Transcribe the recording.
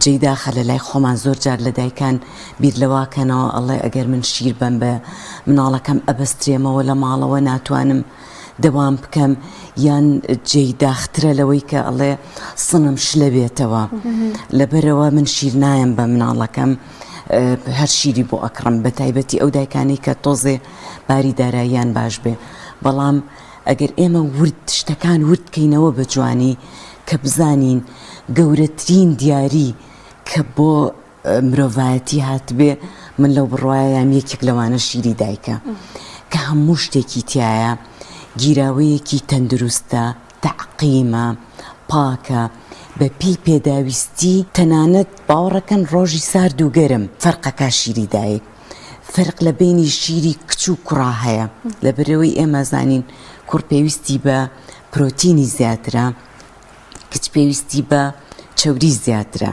جێی داخە لە لای خۆمان زۆر جار لە دایکان بیر لەوە کەنەوە ئەڵێ ئەگەر من شیر بەم بە مناڵەکەم ئەبەسترێمەوە لە ماڵەوە ناتوانم دەوام بکەم یان جێی داخترە لەوەی کە ئەڵێ سنم شلە بێتەوە لەبەرەوە من شیر نایەم بە مناڵەکەم هەر شیری بۆ ئەکڕم بە تایبەتی ئەو دایکانەی کە تۆزێ باری داراییان باش بێ بەڵام ئەگەر ئێمە ورد شتەکان ورد کەینەوە بە جوانی کە بزانین گەورەترین دیاری کە بۆ مرۆڤایەتی هاتبێ من لەو بڕوایەم یەکێک لەوانە شیری دایکە کە هەموو شتێکی تایە گیراوەیەکی تەندروستە تەعقیمە پاکە بە پێی پێداویستی تەنانەت باوەڕەکەن ڕۆژی سارد و گەرم فەرقەکا شیری دایک فەرق لە بەینی شیری کچ و کوڕا هەیە لەبەرئەوەی ئێمە زانین کوڕ پێویستی بە پرۆتینی زیاترە کچ پێویستی بە چەوری زیاترە.